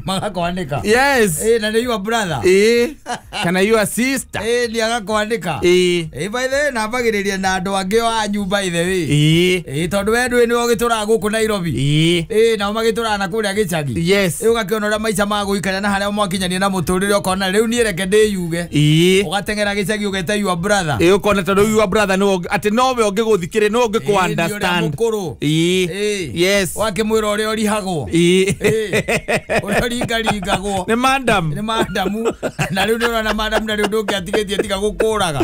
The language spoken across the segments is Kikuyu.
Magakwanĩka. Yes. Na nĩ your brother. Kana your sister. Nĩ agakwanĩka. By the way, nambagĩrĩria na andũ angĩ wanyu by the way. Tondũ we ndũĩ nĩwe ũgĩtũraga gũkũ Nairobi. Nao magĩtũraga na kũrĩa gĩcagi. Yes. Ũgakĩona ũrĩa maica magũikara na harĩa mwakinyania na mũtũrĩre, ũkona rĩu niĩ reke ndĩyuge. Ũgateng'era gĩcagi ũgeta your brother. Ũkona tondũ your brother nĩwe atĩ nowe ũngĩgũthikĩrĩria, nĩwe ũngĩkũ Nĩ ũrĩa understand. mũkũrũ. Yes. Wakĩmwĩra ũrĩa ũrihagwo. Ũrĩa ũringaringagwo. Nĩ madam. Nĩ madamu. Na rĩu nĩ ũrona madamu, na rĩu ndũngĩatigĩtie tiga gũkũraga.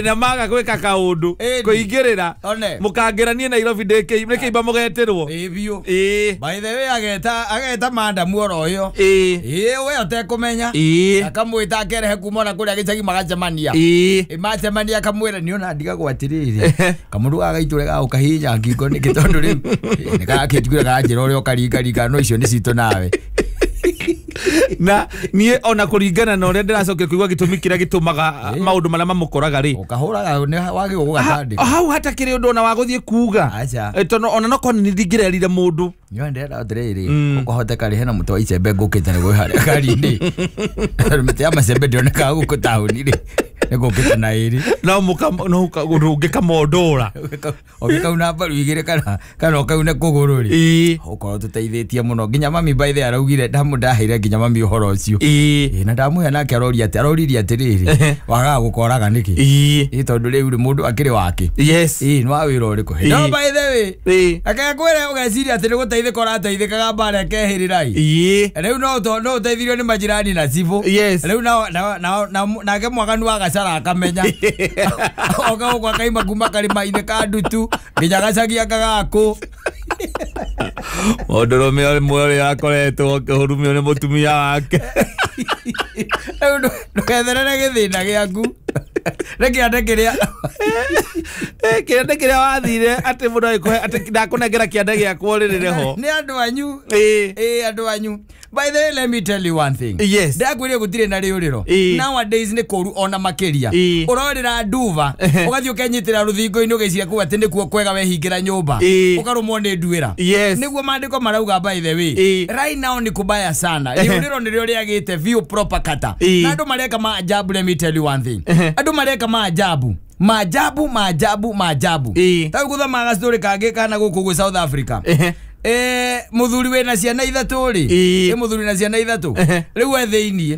Na maga gwĩka kaũndũ kũingĩrĩra One. mũkangĩranie Nairobi nĩ kĩimba mũgetĩrwo. Biũ. By the way, ageta madamu oro ũyũ. We ũtekũmenya. Akamwĩta akerehe kuma ona kũrĩa gĩcagi magacemania. Macemania akamwĩra nĩ ona ndigagwo atĩrĩrĩ, kamũndũ gaka gaitũre gagũkahihinya ngingo nĩkĩ, tondũ rĩu nĩ karakĩnjiguĩra karanjĩra ũrĩa ũkaringaringa, no icio nĩ citũ nawe. Na niĩ ona kũringana na ũrĩa ndĩracokire kũigua gĩtũmi kĩrĩa gĩtũmaga maũndũ marĩa mamũkoraga rĩ, ũkahũraga nĩ wagĩrĩirwo gũgatandĩka. Hau hatakĩrĩ ũndũ ona wa gũthiĩ kuga. Aca. Tondũ ona no korwo nĩ ndingĩrerire mũndũ. Nyowe ndĩrenda atĩrĩrĩ, ũkũhoteka rĩ, hena mũtĩ wa icembe ngũkĩte nĩguo harĩa ngari-inĩ. Tondũ mĩtĩ ya macembe ndĩonekaga gũkũ taũni rĩ, nĩ ngũkĩte na ĩrĩ. No no ũngĩkamondora. Ũngĩkauna mbaru igĩrĩ kana ũkaune kũgũrũ rĩ, ũkorwo tũteithĩtie mũno. Nginya mami by the way araugire ndaheire nginya mami ũhoro ũcio. Na ndamũhe nake aroria atĩ aroririe atĩrĩrĩ, wagaga gũkoraga nĩkĩ? Tondũ rĩu rĩ, mũndũ akĩrĩ wake. Yes. Nĩ wa wĩra ũrĩkũ? No by the way, reke ngwĩre ũgeciria atĩ nĩ gũteithĩka ũrateithĩkaga mbara ĩkehĩrĩra ĩ. Rĩu no ũteithirio nĩ majirani na cibũ. Yes. Rĩu nake mwaganu wa gacara akamenya. Oka gũkũ akaima kuma karĩma-inĩ ka ndutu nginya gacagi aka gakũ. Mũndũrũme ũmwe ũrĩa akoretwo akĩhurumio nĩ mũtumia wake. Rĩu ndũketherere gĩthĩna gĩaku. Nĩ kĩande kĩrĩa. Kĩande kĩrĩa wathire atĩ mũndũ agĩkũhe atĩ ndakũnengera kĩande gĩakwa ũrĩrĩre ho. Nĩ andũ anyu. Andũ anyu. By the way, let me tell you one thing. Yes. Ndakwĩrire gũtirĩ na rĩũrĩro. Nowadays nĩ kũru ona makĩria. Ũrorĩra nduva, ũgathiĩ ũkenyitĩra rũthingo-inĩ ũgĩciria kũu atĩ nĩkuo kwega wehingĩra nyũmba. Ũkarũmwo nĩ nduĩra. Yes. Nĩguo maandĩko marauga by the way. Right now ni kubaya sana. Rĩũrĩro nĩrĩo rĩagĩte view proper kata. Na andũ mareka maajabu, let me tell you one thing. Andũ mareka maajabu. Maajabu, maajabu, maajabu. Ta rĩu gũthomaga story kangĩ kana gũkũ gwĩ South Africa. Mũthuri wĩna ciana ithatũ rĩ, ĩ mũthuri na ciana ithatũ rĩu e thĩiniĩ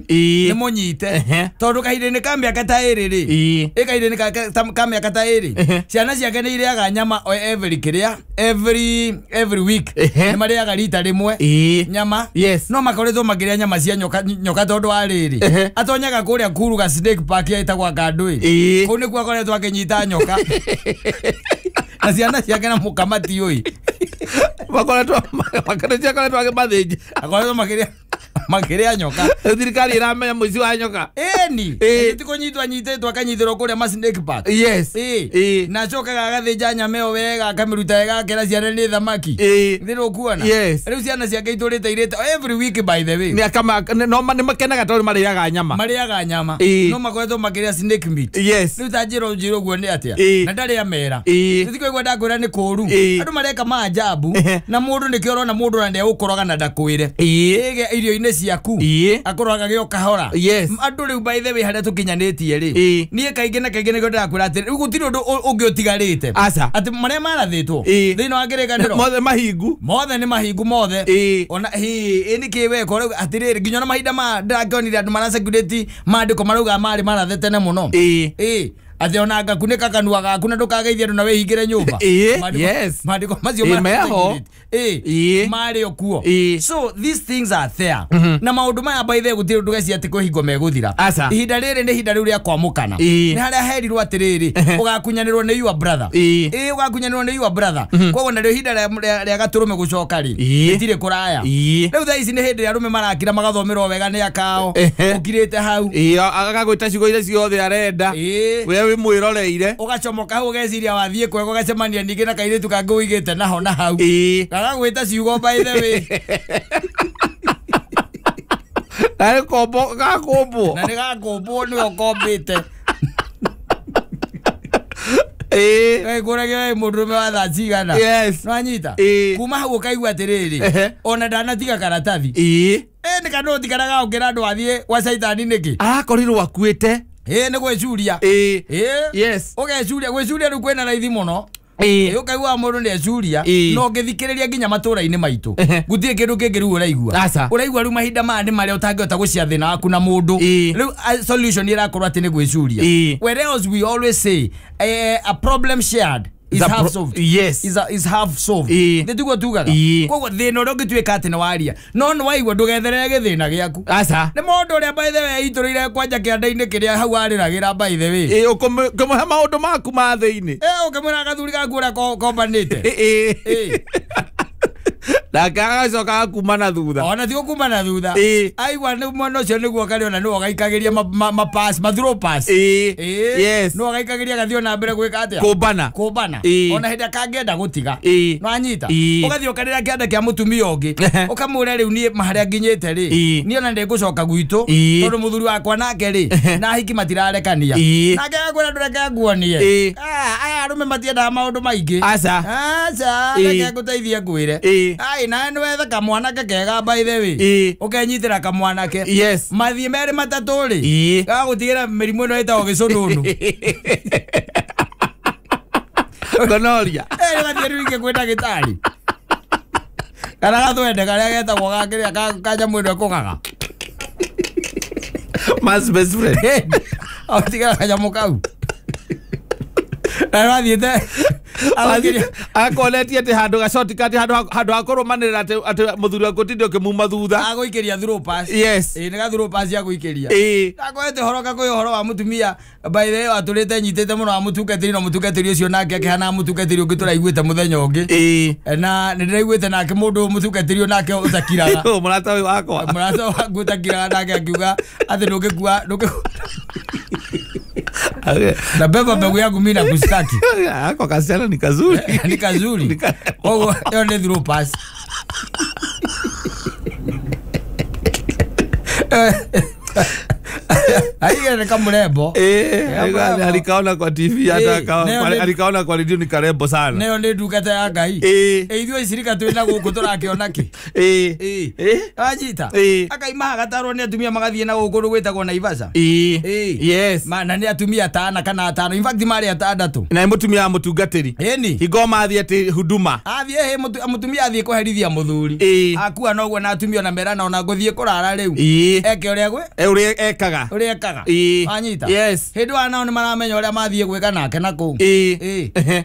nĩ mũnyite, tondũ kahinda-inĩ ka mĩaka ta ĩrĩ rĩ, ĩ kahinda-inĩ ka mĩaka ta ĩrĩ, ciana ciake nĩ irĩaga nyama o every kĩrĩa every week, nĩ marĩaga rita rĩmwe nyama. Yes. No makoretwo makĩrĩa nyama cia nyoka, nyoka tondũ wa rĩrĩ, atonyaga kũrĩa Kuruga Snake Park ĩtagwo Kandui, kũu nĩkuo akoretwo akĩnyita nyoka na ciana ciake na mũkamati ũyũ. Makoretwo makoretwo akĩmathĩnja. Akoretwo makĩrĩa nyoka. Rĩu thirikari ĩramenya mũici wa nyoka. Ĩni. Ti kũnyitwo anyitĩtwo akanyitĩrwo kũrĩa ma Snake Park. Yes. Na acokaga agathĩnja nyama ĩyo wega, akamĩruta wega, akera ciana nĩ thamaki. Nĩ ũkuona? Yes. Rĩu ciana ciake itũrĩte irĩte every week by the way. Nĩ akama no nĩ makenaga tondũ marĩaga nyama. Marĩaga nyama. No makoretwo makĩrĩa snake meat. Yes. Rĩu ta njĩra ũnjĩre ũguo nĩ atĩa? Na ndarĩ amera. Tũtikaigua ndakwĩra nĩ kũũru. Andũ mareka maajabu na mũndũ nĩkĩo ũrona mũndũ ona nĩegũkũroga na ndakwĩre. Ĩge irio-inĩ ciaku. Akũroga gĩ o kahora. Yes. Andũ rĩu by the way harĩa tũkinyanĩtie rĩ, niĩ kaingĩ na kaingĩ nĩkĩo ndĩrakwĩra atĩ rĩu gũtirĩ ũndũ ũngĩ ũtigarĩte. Aca. Atĩ marĩa marathĩtwo thĩinĩ wa kĩrĩkanĩro mothe mahingu. Mothe nĩ mahingu mothe. Ona ĩ nĩkĩ weka ũrauga atĩrĩrĩ, nginya ona mahinda ma ndĩrakĩonire andũ maracirculate maandĩko marauga marĩ marathe tene mũno. Atĩ ona ngakunĩka kanua gaku na ndũkageithie andũ na wĩhingĩre nyũmba. Yes. Maandĩko macio Meho. marĩ o kuo. So these things are there. Na maũndũ maya by the way gũtirĩ ũndũ geci atĩ kwĩ hingo megũthira. Aca. Ihinda rĩrĩ nĩ ihinda rĩu rĩa kwamũkana. Nĩ harĩa herirwo atĩrĩrĩ, ũgakunyanĩrwo nĩ your brother. Ũgakunyanĩrwo nĩ your brother. Koguo narĩo ihinda rĩa gatũrũme gũcoka rĩ, rĩtirĩ kũraya. Rĩu thaa ici nĩ hĩndĩ ĩrĩa arũme marakira magathomerwo wega nĩ akao. Ũkirĩte hau. Agagwĩta ciugo iria ciothe arenda. We wĩ mwĩroreire. Ũgacomoka hau ũgeciria wathiĩ kwega, ũgacemania ningĩ na kairĩtu kangĩ ũigĩte naho na hau. Gagagwĩta ciugo by the way. Na nĩ kombo, gakũmbwo. Na nĩ gakũmbwo nĩwe ũkombĩte. Kũragia mũndũrũme wa thaa cigana. Yes. Nĩwanyita? Kuma hau ũkaigua atĩrĩrĩ, ona ndanatiga karatathi. Nĩ kana ũtikaraga ũkĩra andũ athiĩ gwa caitani nĩkĩ? Arakorirwo akuĩte. Nĩ gwĩcuria. Yes. Ũgecuria, gwĩcuria rĩu kwĩna raithi mũno. Ũkaigua mũndũ nĩ ecuria, no ũngĩthikĩrĩria nginya matũra-inĩ maitũ gũtirĩ kĩndũ kĩngĩ rĩu ũraigua. Ũraigua rĩu mahinda maya nĩ marĩa ũtangĩhota gũcia thĩna waku na mũndũ. Rĩu solution ĩrakorwo atĩ nĩ gwĩcuria. Whereas we always say a problem shared is half solved. Yes. Is half solved. Nĩ tiguo tugaga. Koguo thĩna ũrĩa ũngĩtuĩka atĩ nĩ waria, no nĩ waigua ndũgetherere gĩthĩna gĩaku. Aca. Nĩ mũndũ ũrĩa by the way aitũrĩire kwanja kĩanda-inĩ kĩrĩa hau arĩragĩra by the way. Ũkũmũhe maũndũ maku ma thĩinĩ. Ũkĩmwĩra gathuri gaku ũrĩa kombanĩte. Nake agacoka agakuma na thutha. Ona ti gũkuma na thutha. Aigua nĩ mwana ũcio nĩguo karĩ ona nĩwe ũgaikagĩria ma pass, ma throw pass. Yes. Nĩwe ũgaikagĩria agathiĩ ona mbere gwĩka atĩa? Kũmbana. Kũmbana. Ona hĩndĩ kangĩenda gũtiga. Nĩwanyita? Ũgathiĩ ũkarĩra kĩanda kĩa mũtumia ũngĩ. Ũkamwĩra rĩu niĩ harĩa nginyĩte rĩ, niĩ ona ndĩngũcoka gwitũ tondũ mũthuri wakwa nake rĩ, na ahiki matirarekania. Nake agakwĩra ndũreke nguonie. Aya arũme matiendaga maũndũ maingĩ. Aca. Aca, reke ngũteithie ngwĩre. Ai na nĩ wethe kamwanake kega by the way. Ũkenyitĩra kamwanake. Yes. Mathiĩ merĩ matatũ rĩ, gagũtigĩra mĩrimũ ĩno ĩtagwo gĩcũnũnũ. Gonorrhea. Rĩgathiĩ rĩu ingĩ kwĩ ndagĩtarĩ. Kana gathwende karĩa getagwo ga kĩrĩa ka nyamũ ĩno ĩkũgaga. Man's best friend. Agũtigĩra kanyamũ kau. Na nĩwathiĩte akonetie atĩ handũ gacoti kati handũ ha kũrũmanĩrĩra atĩ mũthuri waku ũtinde ũkĩmuma thutha. Agũikĩria throw pass. Yes. Nĩ ga throw pass agũikĩria. Akwete ũhoro ka kwĩ ũhoro wa mũtumia by the way watũrĩte nyitĩte mũno wa mũtungatĩri na mũtungatĩri ũcio nake akĩhana mũtungatĩri ũngĩ tũraiguĩte mũthenya ũngĩ. Na nĩ ndĩraiguĩte nake mũndũ mũtungatĩri nake ũtakiraga. Mũrata ũyũ wakwa. Mũrata waku ũtakiraga nake akiuga atĩ ndũngĩkua na beba mbegu yangu mimi na kustaki. Ako kasichana ni kazuri. Ni kazuri. Koguo ĩyo nĩ throw pass. Aiga ni kamurembo. Alikaona kwa TV hata alikaona kwa radio ni karembo sana. Nayo nĩ ndungata ya Ngai. Ithuĩ icirika twĩna gũkũ tũrakĩona kĩ. Wanyita? Akaima agatarwo nĩ atumia magathiĩ na gũkũ gwĩtagwo Naivasha. Yes. Na nĩ atumia atana kana atano. In fact marĩ atandatũ. Na mũtumia wa mũtungatĩri. Hingo mathiĩ atĩ huduma. Athiĩ mũtumia athiĩ kũherithia mũthuri. Akua noguo na atumia ona merana ona ngũthiĩ kũrara rĩu. Eke ũrĩa gwĩ? Ũrĩa ekaga. Ũrĩa ekaga. Wanyita? Yes. Hĩndĩ wa nao nĩ maramenya ũrĩa mathiĩ gwĩka nake na kũu.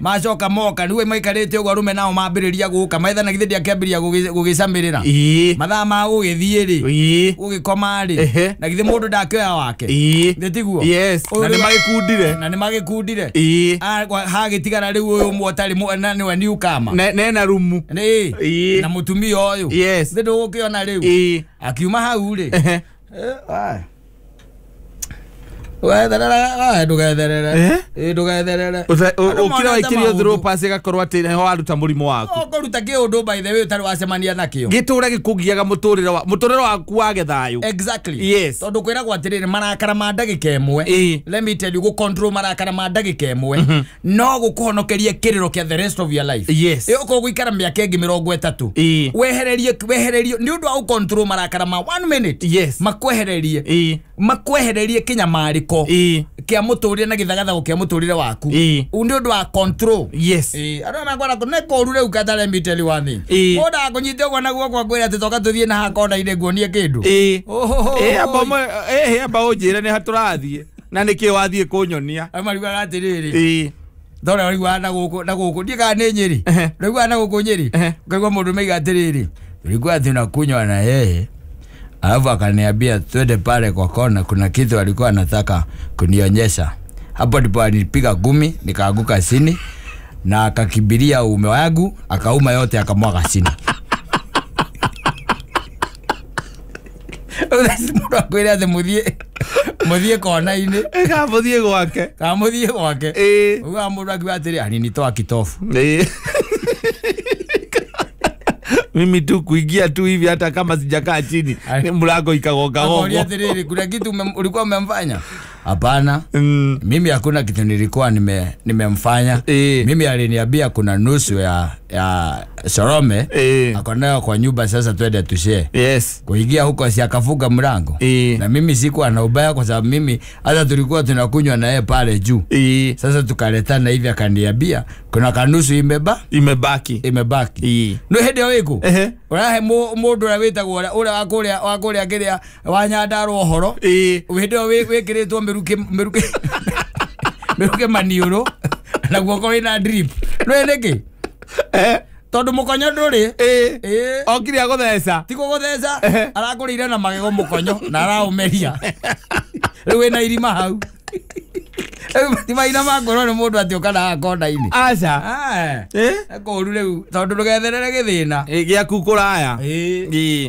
Macoka moka rĩu maikarĩte ũguo arũme nao mambĩrĩria gũka maitha na githĩ ndiakĩambĩrĩria gũgĩcamĩrĩra. Mathaa ma gũgĩthiĩ rĩ, gũgĩkoma rĩ, na githĩ mũndũ ndakĩoya wake. Nĩ tiguo? Yes. Na nĩ magĩkundire. Na nĩ magĩkundire. Hagĩtigara rĩu ũyũ ũmwe ũtarĩ na nĩwe newcomer. Nena rumu. Na mũtumia ũyũ. Yes. Nĩ ndũgũkĩona rĩu. Akiuma hau rĩ. Wetherera ndũgetherere. Ndũgetherere. Ũkĩra waikĩrio throw pass ĩgakorwo atĩ nĩho waruta mũrimũ waku. Ũkũruta kĩũndũ by the way ũtarĩ wacemania nakĩo. Gĩtũre gĩkũgiaga mũtũrĩre waku wage thayũ. Exactly. Yes. Tondũ kwĩragwo atĩrĩrĩ marakara ma ndagĩka ĩmwe. Let me tell you gũ control marakara ma ndagĩka ĩmwe no gũkũhonokerie kĩrĩro kĩa the rest of your life. Yes. Ũkorwo gũikara mĩaka ĩngĩ 30. Wehererie nĩ ũndũ wa gũ control marakara ma 1 minute. Yes. Makwehererie. Makwehererie kĩnyamarĩko kĩa mũtũrĩre na gĩthagathago kĩa mũtũrĩre waku. Nĩ ũndũ wa control. Yes. Andũ makwara nĩ kũru rĩu kata let me tell you one thing. Mũndũ akũnyite ũguo na guoko akwĩre atĩ toka tũthiĩ na haha kona-inĩ nguonie kĩndũ. Amba ũnjĩre nĩ ha tũrathiĩ na nĩkĩ wathiĩ kũnyonia. Mariugaga atĩrĩrĩ. Ndora ũraiguaga na gũkũ na gũkũ ndiĩ kana nĩ Nyĩrĩ. Ũraiguaga na gũkũ Nyĩrĩ. Ũkaigua mũndũ maiga atĩrĩrĩ. Tulikuwa tunakunywa na yeye. Alafu akaniambia twende pale kwa kona, kuna kitu alikuwa anataka kunionyesha. Hapo ndipo alinipiga gumi, nikaanguka chini na akakimbilia uume wangu, akauma yote akamwaga chini. Mũndũ akwĩre atĩ mũthiĩ kona-inĩ. Kana mũthiĩ gwake. Kana mũthiĩ gwake. Ugaga mũndũ akiuga atĩrĩ alinitoa kitofu. Mimi tu kuingia tu hivi hata kama sijakaa chini mlango ikagonga gongo. Akoria atĩrĩrĩ kuna kitu ulikuwa umemfanya. Hapana. Mimi hakuna kitu nilikuwa nimemfanya. Mimi aliniambia kuna nusu ya Sorome ako nayo kwa nyumba, sasa twende tushare. Yes. Kuingia huko si akafunga mlango. Na mimi sikuwa na ubaya kwa sababu mimi hata tulikuwa tunakunywa na yeye pale juu. Sasa tukaletana hivi akaniambia kuna kanusu imebaki. No hende wiku. Urahe mundu uria witagwo uria wa kuria kiria wa Nyandarua uhoro. Hende wikiritwo miruke miruke miruke maniuru na guoko wina drip. No niki? Tondu mukonyo nduri okire agutheca ti kugutheca arakuriire na magego mukonyo na araumeria riu wina irima hau ti maina makorwo ni mundu ati ukana kona-ini aca kũru rĩu tondũ ndũgetherere gĩthĩna gĩaku kũraya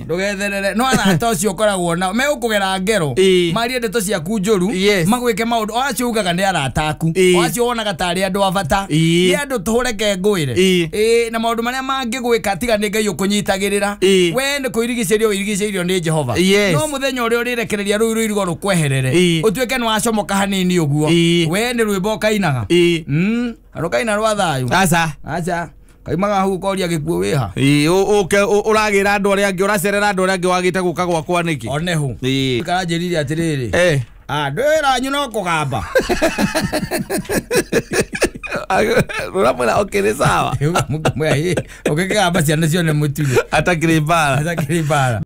ndũgetherere no arata ũcio ũkoragwo nao megũkũgera ngero marie ndeto ciaku njũru magwĩke maũndũ o acio ugaga nĩ arata aku o acio wonaga tarĩ andũ a bata nĩ andũ tũreke ngwĩre na maũndũ marĩa mangĩgwĩka tiga nĩ Ngai ũkũnyitagĩrĩra we nĩ kũirigicĩrio ũirigicĩirio nĩ Jehova no mũthenya ũrĩa ũrĩrekereria rũu rũirigo rũkweherere ũtuĩke nĩ wacomoka hanini ũguo we nĩ rwĩmbo ũkainaga rũkaina rwa thayũ aca aca kaimaga hau ũkoria gĩkuũ wĩha ũragĩra andũ arĩa angĩ ũracerera andũ arĩa angĩ wagĩte gũka gwakwa nĩkĩ onehu karanjĩrire atĩrĩrĩ andũ wĩra no kũgamba ũramwĩra okĩrĩ sawa ũkĩkĩgamba ciana cione mũtune atakĩrĩ mbara atakĩrĩ mbara.